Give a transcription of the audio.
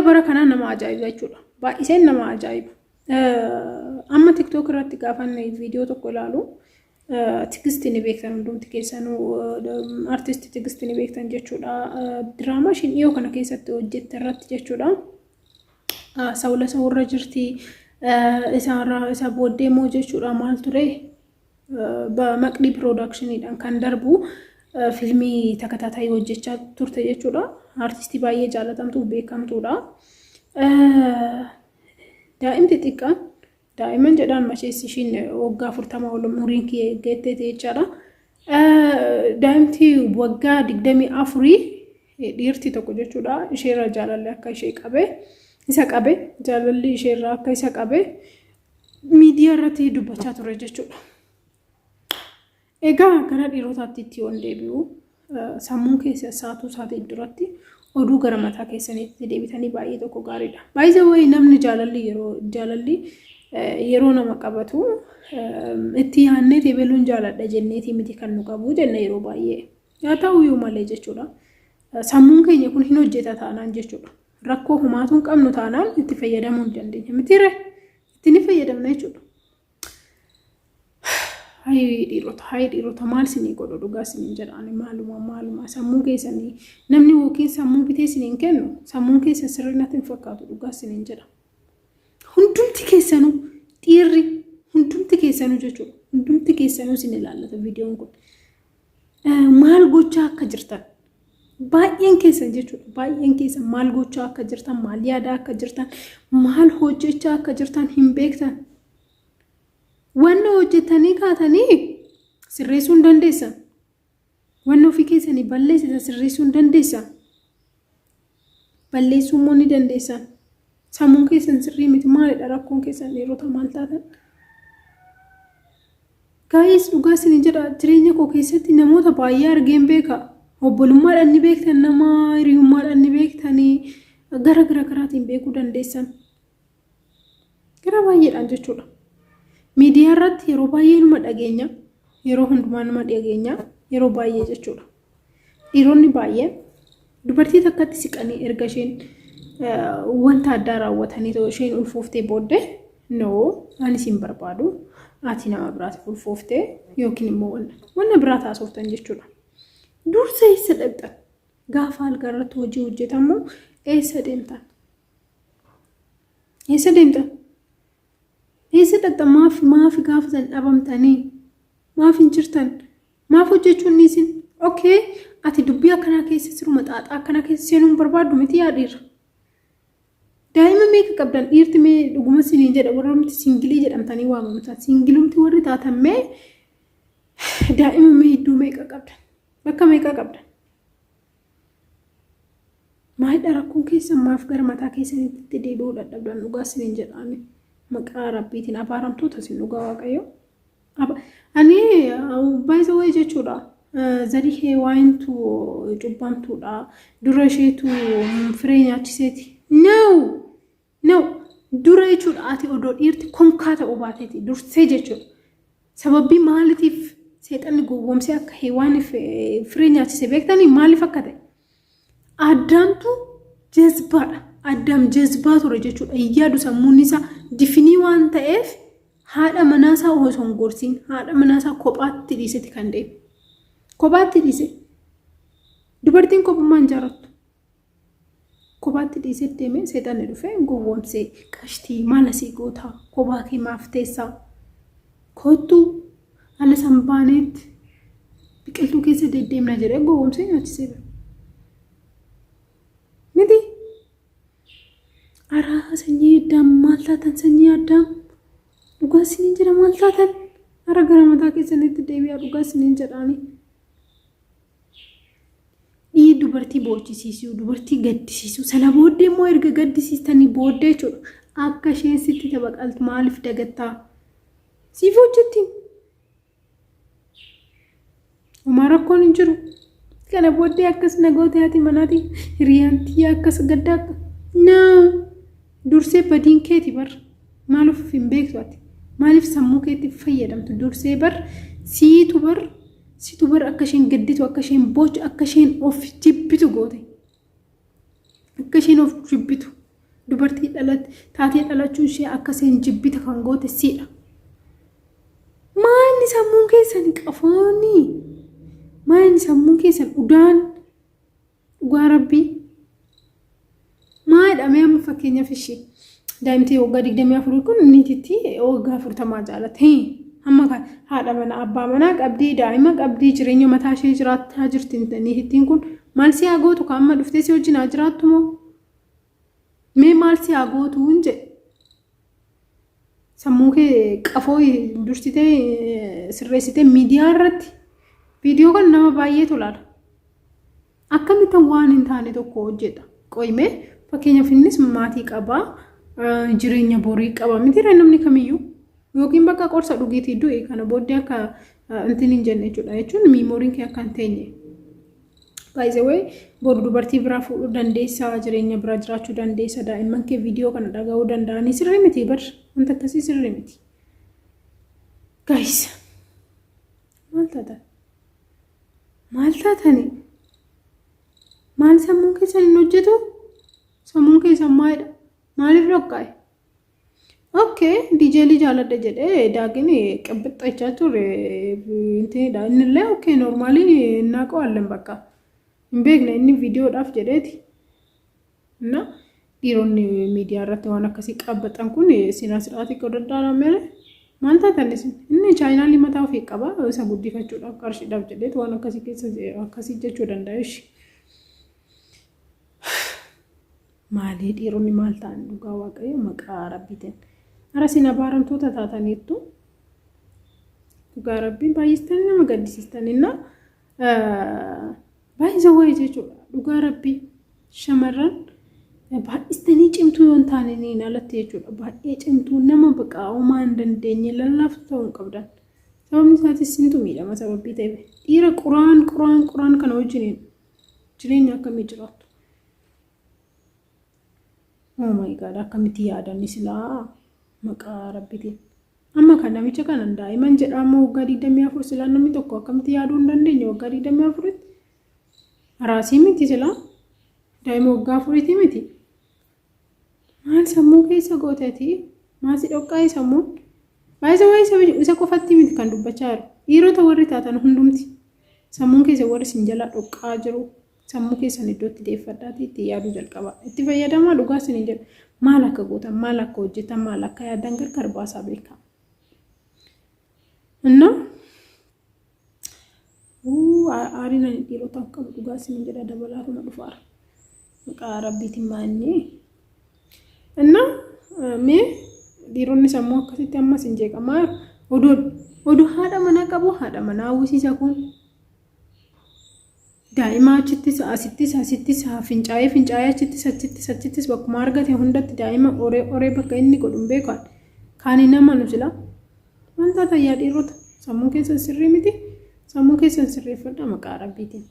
Bara kanaa nama ajaa'iba jechuudha. Baay'iseen nama ajaa'iba. Amma TikTok irratti gaafa inni viidiyoo tokko ilaalu, Tigisti ni beektan, hundumti keessanuu artisti Tigisti ni beektan jechuudha. Diraamaa ishiin dhiyoo kana keessatti hojjette irratti jechuudha. Sawula sawurra jirti. Isaarraa isa booddee immoo jechuudha maal ture, Maqdii Piroodaakshiniidhaan kan darbu fiilmii takataataayii hojjechaa turte jechuudha. Artistii baay'ee jaalatamtuu beekamtuudha. Daa'imti xiqqaan, daa'imman jedhaan masheessi, ishiin waggaa 40 ol umuriin kee geetteeti jechaadha. Daa'imti waggaa 24 dhiirti tokko jechuudha isheerra jaalalli akka ishee qabe, isa qabe, jaalalli isheerraa akka isa qabe miidiyaa irratti dubbachaa ture jechuudha. Egaa gara dhiirotaatti itti yoon deebi'u, sammuun keessa saatuu isaatiin duratti oduu gara mataa keessaniitti deebitanii baay'ee tokko gaariidha. Baay'ee wayii namni jaalalli yeroo nama qabatu itti yaadnee teebeluun jaaladha jenneetii miti kan nu qabu jenna yeroo baay'ee. Haa ta'uyyuu malee jechuudha. Sammuun keenya kun hin hojjeta taanaan jechuudha. Rakkoo humaatu hin qabnu taanaan itti fayyadamuu hin dandeenya. Mitiiree itti ni fayyadamna jechuudha. Hayi dhiirota, hayi dhiirota, maal isinii godhu? Dhugaa isiniin jedhaani, maaluma maaluma sammuu keessanii namni yookiin sammuu bitee isiniin kennu, sammuun keessan sirrii natti hin fakkaatu, dhugaa isiniin jedha. Hundumti keessanuu, dhiirri hundumti keessanuu jechuudha. Hundumti keessanuu isin ilaallata viidiyoon kun. Maal gochaa akka jirtan baay'een keessan jechuudha. Baay'een keessan maal gochaa akka jirtan, maal yaadaa akka jirtan, maal hojjechaa akka jirtan hin beektan. Wanna hojjetanii kaatanii sirreessuu hin dandeessan. Wanna ofii keessanii balleessitan sirreessuu hin dandeessan. Balleessuu immoo ni dandeessan. Sammuun keessan sirrii miti. Maalidha rakkoon keessan dhiirota, maal taatan? Guys, dhugaa isin jedha, jireenya koo keessatti namoota baay'ee argeen beeka. Obbolummaadhaan ni beektan, nama hiriyummaadhaan ni beektanii, gara gara garaatiin beekuu dandeessan. Gara baay'eedhaan jechuudha. Miidiyaa irratti yeroo baay'ee numa dhageenya. Yeroo hundumaa numa dhageenya. Yeroo baay'ee jechuudha. Dhiironni baay'een dubartii takkatti siqanii erga isheen wanta addaa raawwatanii ta'u isheen ulfooftee booddee, "No, ani sin barbaadu, ati nama biraatiif ulfooftee," yookiin immoo wanna biraa taasoftan jechuudha. Dursa eessa dhaqxan? Gaafa algaa irratti hojii hojjetamu eessa deemtan? Eessa deemtan? Eessa dhaqxan? Maaf maaf gaafa san dhabamtanii? Maaf hin jirtan? Maaf hojjechuun dhiisin? Okay, ati dubbii akkanaa keessa, siruma xaaxaa akkanaa keessa seenuu hin barbaaddu miti yaa dhiira. Daa'ima meeqa qabdan dhiirti? Mee dhuguma siniin jedha, warra single jedhamtanii waamamtan. Singleumti warri taatan mee daa'ima mee iddoo meeqa qabdan? Bakka meeqa qabdan? Maalidha rakkoon keessan? Maaf gara mataa keessanitti deebi'uu dadhabdan? Dhugaa siniin jedhaani. Maqaa Rabbiitiin abaaramtoota isin, dhugaa Waaqayyo. Ani baay'ee wayii jechuudha. Zarii Heewaantu cubbamtuudha. Dura isheetu firee nyaachiseeti. No! No! Dura jechuudha ati odoo dhiirti konkaa ta'uu baateeti dursee jechuudha. Sababii maaliitiif seexanni gowwoomsee akka Heewaaniif firee nyaachise beektanii maaliif akka ta'e? Addaamtu jazbaadha. Addaam jazbaa ture jechuudha. Hin yaadu, sammuun isaa difinii waan ta'eef haadha manaasaa osoo hin gorsiin haadha manaasaa kophaatti dhiiseti kan deeme. Kophaatti dhiise. Dubartiin kophummaa hin jaalattu. Kophaatti dhiisee deeme. Seexanni dhufee gowwoomsee, "Qashtii, maal asii gootaa? Kophaa kee maaf teessaa? Kottuu ala san baaneetti biqiltuu keessa deddeemna," jedhee gowwoomsee nyaachisee bira. Miti? Araa sanyii Addaam, maal taatan? Sanyii Addaam, dhugaa isiniin jedha, maal taatan? Ara gara mataa keessanitti deebi'aa, dhugaa isiniin jedhaani. Dhii dubartii boochisiisuu, dubartii gaddisiisuu, sana booddee immoo erga gaddisiistanii booddee jechuudha. Akka isheen sitti tabaqaltu maaliif dagattaa? Siif hojjetti. Homaa rakkoon hin jiru. Kana booddee akkas nagoota haati manaati hiriyaan tiyya akkas gadda akka. No! Dursee badiin keeti bar. Maaliif of hin beektu ati? Maaliif sammuu keetti fayyadamtu? Dursee bar siitu bar, situ bar akka isheen gadditu, akka isheen boochu, akka isheen of jibbitu goote. Akka isheen of jibbitu. Dubartii taatee dhalachuun ishee akka isheen jibbita kan goote siidha. Maalni sammuun keessan qafooni? Maalni sammuun keessan udaan dhugaa rabbii? Maa jedhamee amma fakkeenyaaf ishee daa'imti waggaa 24 kun niititti waggaa 40 jaalate. Amma kan haadha manaa abbaa manaa qabdii daa'ima qabdii jireenya mataa ishee jiraachaa jirti niitittiin kun maal si haa gootu kan amma dhuftee si wajjin haa jiraattu moo? Mee maal si haa gootu hin jedhe. Sammuu kee qafoo dursitee sirreessitee miidiyaa irratti viidiyoo kan nama baay'eetu ilaala. Akkamitti waan hin taane tokko hojjeta. Qoyimee fakkeenyaaf innis maatii qabaa jireenya borii qaba miti namni kamiyyuu yookiin bakka qorsa dhugiitii du'e kana booddee akka intin hin jenne jechuudha jechuun memoryn kee akka hin teenye. By the way, boru dubartii biraa fuudhuu dandeessa, jireenya biraa jiraachuu dandeessa, daa'imman kee viidiyoo kana dhaga'uu danda'anii sirrii miti bar wanta akkasii sirrii miti. Guys, maal taatan? Maal taatani? Maal sammuun keessan hin hojjetu? Sammuun keessan maalidha? Maaliif dhoqqaa'e? Okay, diijeelii jaaladha jedhee daagin qibxxachaa ture intinidha. Innillee okay normal እናውቀዋለን በቃ hin beekne inni viidiyoodhaaf jedheeti. Na dhiironni miidiyaa irratti waan akkasii qabatan kun sinaa siraatii godhadhaa malee maal taatan isin inni channelii mataa ofii qaba isa guddifachuudhaaf qarshiidhaaf jedheeti waan akkasii keessa akkasii jechuu danda'a ishee. Maalii dhiironni maal ta'an dhugaa waaqayyo maqaa rabbiitiin. Ara isin abaaramtoota taataniittu dhugaa rabbiin baay'istanii nama gaddisiistaniina baay'isa wayii jechuudha dhugaa rabbii shamarran baay'istanii cimtuu yoo hin taane niin alatti jechuudha baay'ee cimtuu nama baqaa hin dandeenye lallaaftu ta'uu hin qabdan. Sababni isaatis sintu miidhama sababii ta'eef dhiira quraan quraan quraan kana wajjiniin jireenya akkamii jiraattu? Oh my God, akkamitti yaadanni silaa maqaa rabbiitiin. Amma kan namicha kana daa'iman jedhamu waggaa 24 silaa namni tokko akkamitti yaaduu hin dandeenye waggaa 24tti? Raasii miti silaa daa'ima waggaa 4ti miti. Maal sammuu keessa gooteeti? Maal si dhoqqaa'e sammuun? Baay'isa waa'ee isa qofatti miti kan dubbachaa jiru. Dhiirota warri taatan hundumti sammuun keessa warri isin jala dhoqqaa jiru sammuu keessan iddootti deeffadhaatii itti yaaduu jalqaba. Itti fayyadamaa dhugaa isin jedhu maal akka gootan maal akka hojjetan maal akka yaadan gargar baasaa beekaa. Innaa aariin ani dhiirotaaf qabu dhugaa isin jedha dabalaatuma dhufaara. Maqaa rabbiitiin maanni. Innaa mee dhiironni sammuu akkasitti ammas hin jeeqamaa oduu oduu haadha manaa qabu haadha manaa hawwisiisa kun. Daa'ima achittis asittis asittis fincaa'ee fincaa'ee achittis achittis achittis bakkuma argate hundatti daa'ima oree oree bakka inni godhu hin beekan. Kaani nama nu sila. Maal taatan yaa dhiirota sammuun keessan sirrii miti sammuu keessan sirreeffadhaa maqaa rabbiitiin.